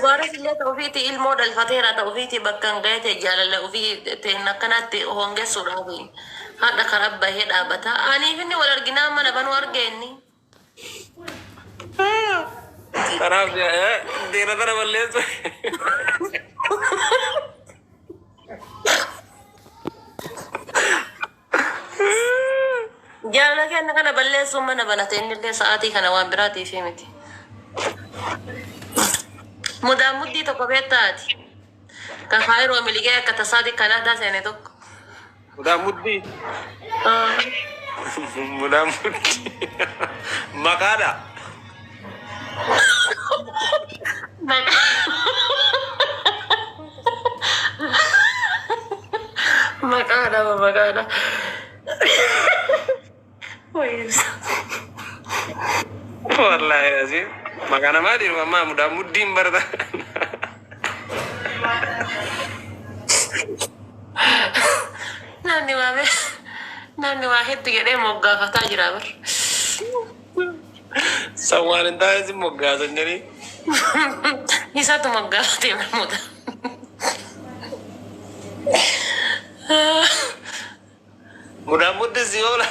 Mubaarak illee ta'u ofiitii ilmoo dhalfateera ta'u ofiitii bakka hin ga'e jaalala ofii ta'in akkanatti hongessuudhaaf haadha karaa bahee dhaabata. Aniif inni wal arginaa mana banuu argeenni. Kanaaf dhiira tana balleessu. Jaalala keenya kana balleessuun mana banate inni illee sa'aatii kana waan biraatiif miti. Mudaan muddii tokko beektaati. Kan kaayiroo miliqee akka tasaati Kanaadaa seene tokko. Mudaan muddii. Mudaan muddii. Maqaadha. Maqaadha maqaadha. Wayiibsa. Wallaahi asii maqaa namaa dhiiru ammaa mudaan muddiin barata. Namni waa namni waa hedduu jedhee moggaafataa jira bar. San waan hin taane si moggaasan jedhanii. Isatu moggaafatee marmuuta. Mudaan muddii si oola.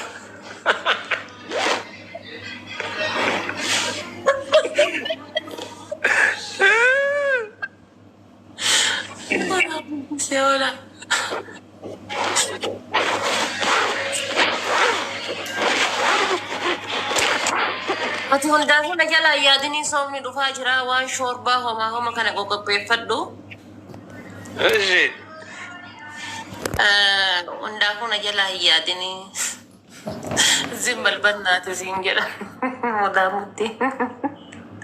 Si oola. Ati hundaafuu na jalaa yaadinii soomni dhufaa jira waan shoorbaa homaa homa kana qoqopheeffadhu. Ishi. Hundaafuu na jalaa hin yaadinii. Zim balbannaati siin jedha. Mudaa muddii.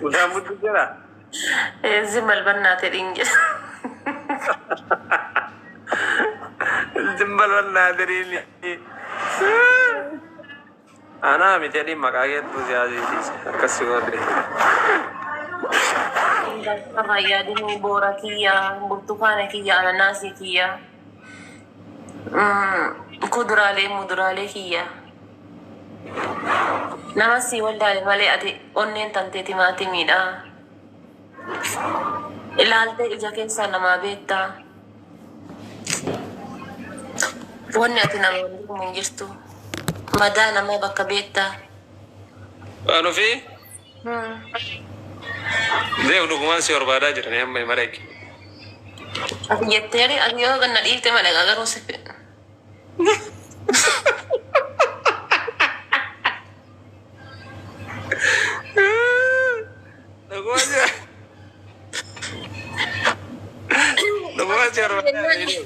Mudaan muddii jira. Zim balbannaati dhiin jedha. Zimbal wallaahi. Anaa miti adiin maqaa keettuu si haasisiise akkas si godhe. Hundaafuu yaadinii boora kiyya, burtukaana kiyya, ananaasii kiyya. Kuduraalee muduraalee kiyya. Nama si wallaale malee ati onneen tantee timaatimiidha. Ilaaltee ija keessaa namaa beektaa. Wanni ati nama hin hin jirtu. Madaa namaa bakka beektaa. Waan ofii deemu dhugumaan si barbaadaa jirani amma hima dhaqi. Ati jetteeri ati yoo ganna dhiifte malee garuu si Dhugumaan si barbaadaa jiru.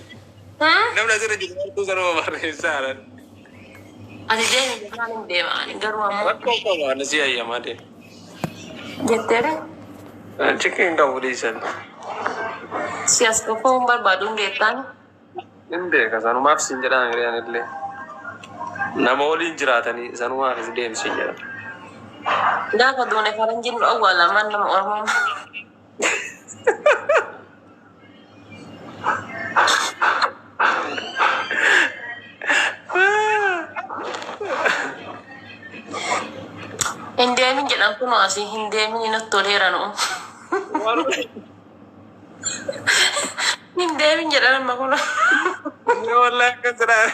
Namni asirra jiru martuu sanuma barreessaa jiran. Ati deemi jennaan hin deema ani garuu ammoo Rakkoo qabu ani si ayyamaa deema. jetteeri Chiqqii hin qabu dhiisan. si as dhufuu hin barbaadu hin beektaan. Hin beeka sanumaaf siin jedhaan hiriyaan illee. Nama waliin jiraatanii sanumaaf is deemsiin jedhan. Gaafa duune faranjiin nu awwaalamaan nama Oromoo. Hin deemin jedhan kunoo asii hin deemin natti toleera nu. Hin deemin jedhan amma kunoo. Wallahi akkas jedhaa.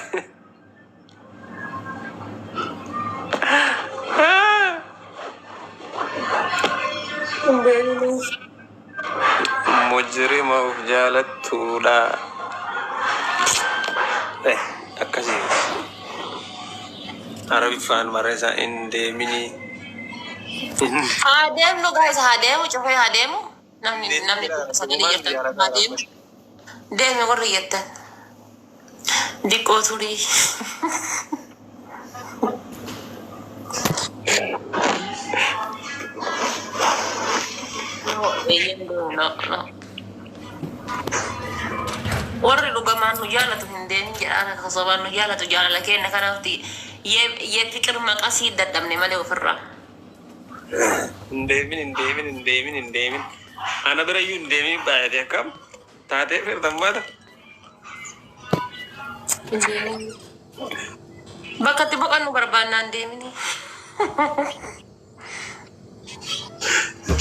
Hin deemin. Mujrima of jaalattuudha. Akkasii. Arabiffaan barreessaa hin deeminii. Haa deemnu guys, haa deemu cufee haa deemu. Namni sagalee jettan haa deemu. Deemi warri jettan. Diqqoo turii. No, eeyyan deemu no no. Warri dhugamaan nu jaalatu hin deemin jedhaan akka sobaan nu jaalatu jaalala keenya kanaafti yee fiqir maqasii dadhabne malee ofirraa. Hin deemin, hin deemin, hin deemin, hin deemin. Ana bira iyyuu hin deemin baay'ate akkam taatee firtan baata. Hin deemin. Bakka itti boqannu barbaannaan deemini.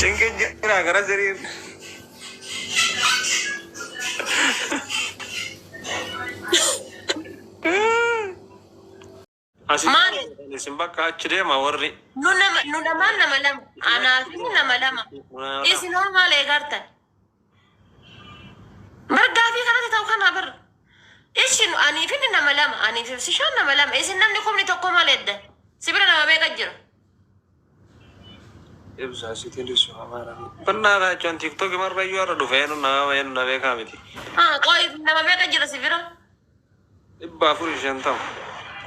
Cinqin jira gara siriin. Asii Maali? isin bakka achi deema warri. Nu nama nu namaan nama lama. Anaa fi nama lama. Isin hoo maal eegartan? Bar gaafii kanatti ta'u kana bar. Isin anii fi nama lama anii fi sishaan nama lama isin namni kumni tokko maal eddan? Si bira nama meeqa jira? Ibsa asitiin ibsu amaara. Bannaa jechuun TikTok marra iyyuu har'a dhufe eenyu nama eenyu na beekaa miti. Haa, qoy, nama meeqa jira si bira? 450.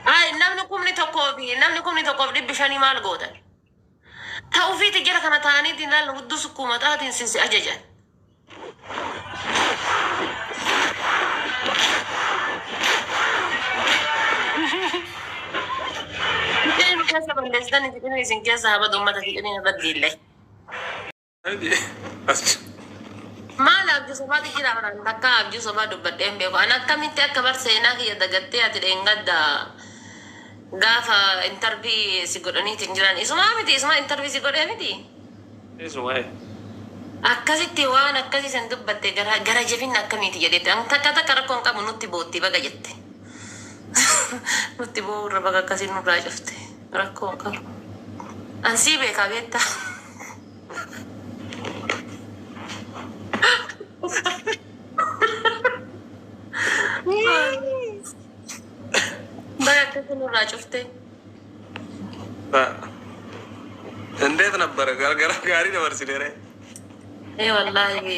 Ay, namni kumni tokkoo fi namni 1,500 maal gootan? Ta'uufiiti jira kana ta'aniitiin ilaalu hudduu sukkuuma xaatiin sinsi ajajan. Fiqeen keessa balleessitan, fiqeen isin keessa habadu uummata fiqeen irra diille. Maal abjuu sobaatu jira baraan takka abjuu sobaa dubbadhee hin beeku. Ani akkamitti akka bar seenaa kiyya dagattee ati dheengadda gaafa interview si godhaniitiin jiran isumaa miti, isumaa interview si godhee miti. Isuma. Akkasitti waan akkasii san dubbatte gara gara jabinna akkamiiti jedhetti. An takka takka rakkoon qabu nutti bootti baga jette. Nutti boo'urra baga akkasii nurraa cufte rakkoon qabu. An sii beekaa beektaa. Baga akkasii nurraa cufte. እንዴት ነበረ? Galgala gaarii dabarsine. Ee wallaahi,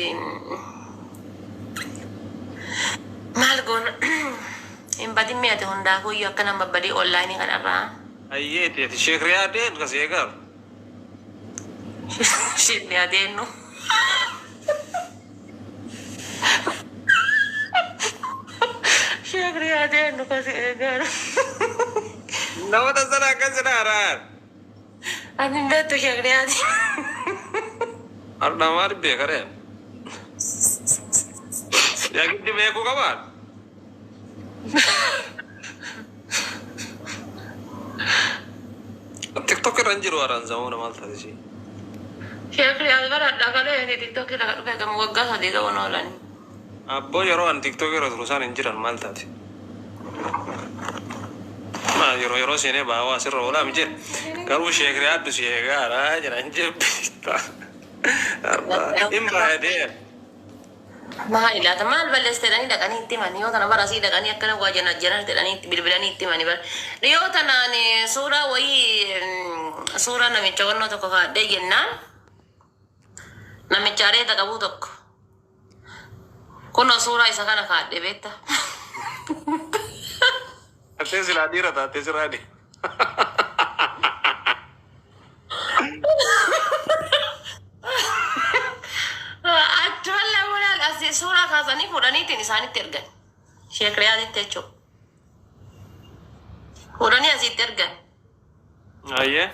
maal goona, hin badin mi'ate hundaafuu iyyuu akka nama badii online kanarraa. Ayyeeti ati Sheekh Riyaadeen kas eegalu. Shirri adeenu. Shirri adeenu kasi eegalu. Nama sana akkas jedha. Ani hin beektu Sheekh Riyaadeen. Har'a maal beekareen? Yaa giddi beekuu qabaan? TikTok irra hin jiru har'aan zamuuna maal taasisi? Sheekh Riyaad bara dhagalee TikTok irra dhufe gama waggaa 3 ta'uun oolan. Abboo, yeroo an TikTok irra turu isaan hin jiran, maal taate? Maa yeroo yeroo seenee baawaa asirra oolaa mi jedhe. Garuu Sheekh Riyaad si eegaara jedhan jebbita. Hin baay'ee. Maal ilaata, maal balleessite jedhanii dhaqanii itti himanii yoo tana bara asii dhaqanii akkana waa jana jana jedhanii itti bilbilanii itti himanii bara. Dhiyoo tanaan suuraa wayii, suuraa namicha wannoo tokko kaadhee jennaan namicha areeda qabu tokko. Kunoo suuraa isa kana kaadhee beekta. Taatee silaa dhiira taatee sirraa dhee. Achumaan lamuudhaan asii suuraa kaasanii fuudhaniitiin isaanitti ergan. Sheek Riyaaditti jechuudha. Fuudhanii asitti ergan. Ayyee.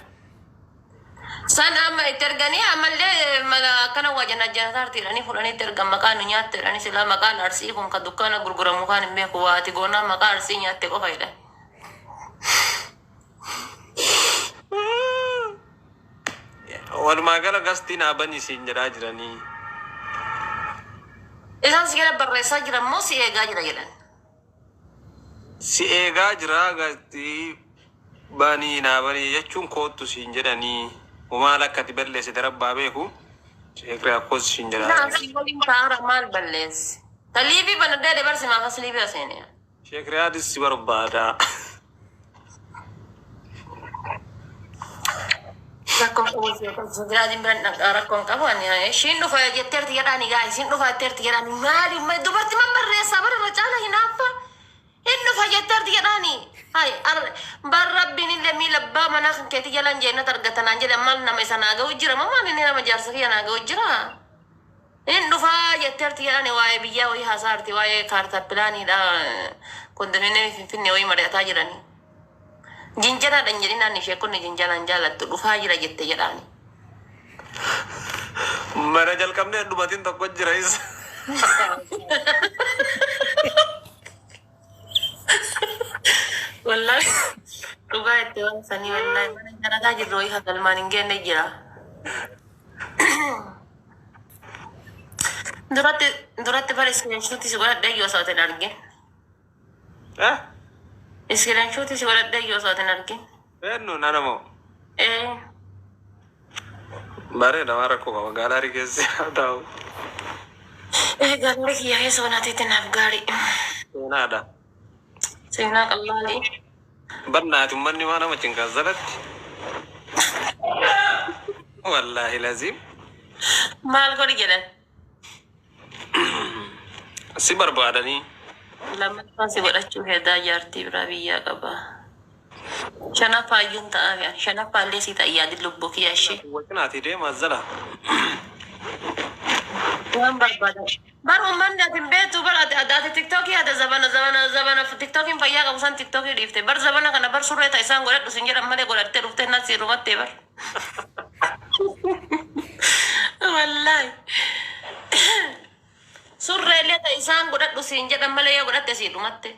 San amma itti erganii ammallee mala akkana waa jana janataarti jedhanii fuudhanii itti ergan, maqaa nu nyaatte jedhanii, silaa maqaan arsii kun ka dukkaana gurguramu kaan hin beeku waati goonaa maqaa arsii nyaatte qofa jedhan. Walumaa gala gastiin dhaabanii siin jedhaa jiranii. Isaan si gara barreessaa jiran moo si eegaa jira jedhan? Si eegaa jira, gastii banii naa banii jechuun koottu siin jedhanii. Maal akka ati balleessite rabbaa beeku. Sheekri akkoos siin jedhaa. Naan si waliin taa'ara maal balleesse? Ta live banadhee dabarsi maafas live aseene. Sheekh Riyaadis si barbaada. Rakkoon qabu Sheekh biran dhaqaa rakkoon qabu ani ishiin dhufa jetteerti jedhaani gaa ishiin dhufa jetteerti jedhaani maali dubartii man barreessaa bara irra caala hinaaffa hin dhufa jetteerti jedhaani. Hai bar rabbiin illee miila abbaa manaa kan keetii jalaan jeenat argatanaan jedhan maal nama isa naa ga'u jira moo maal inni nama jaarsa kiyya naa ga'u jira. Hin dhufaa jetteerti jedhani waa'ee biyyaa wayii haasaarti, waa'ee kaartaa pilaaniidha, kondominiyeemii Finfinnee wayii mari'ataa jiranii. Jinjanaadhaan jedhinaan ishee kun jinjanaan jaalattu dhufaa jira jette jedhaani. Mana jalqabnee dhumatiin tokko jira isa. Wallaahi dhugaa itti waan sanii wallaahi mana jarataa jirru wayii hagalmaan hin geenne jira. Duratti duratti bara screenshot si godhadhee yoo osoo hin argin. Eh? Iskiriinshuutii si godhadhee yoo osoo ati hin argin. Eenyu nana moo? Ee. Bareeda waan rakkoo qaba. Gaalaarii keessa haa taa'u. Ee gaalaarii kiyya keessa wanaateetti naaf gaarii. Seenaadha. Seenaa qallaalii. Barnaati uummanni maa nama cinqaa jalatti. Wallaahi laziim. Maal godhi jedhan? Si barbaadanii. Lammaffaa si godhachuu hedaa jaartii biraa biyyaa qaba. Shanaffaa iyyuu ta'aa fi shanaffaa illee si ta'a yaadin lubbuu kiyya ishee. Waqinaati deemaa jala. Waan barbaadan. Bar uummanni ati hin beektu bar ati ati ati tiktookii ati zabana zabana zabana tiktookiin fayyaa qabu san tiktookii dhiifte bar zabana kana bar surree ta isaan godhadhu sin jedhan malee godhattee dhuftee na si rumattee bar. Wallaahi. Surreellee ta isaan godhadhu siin jedhan malee yoo godhatte si dhumatte.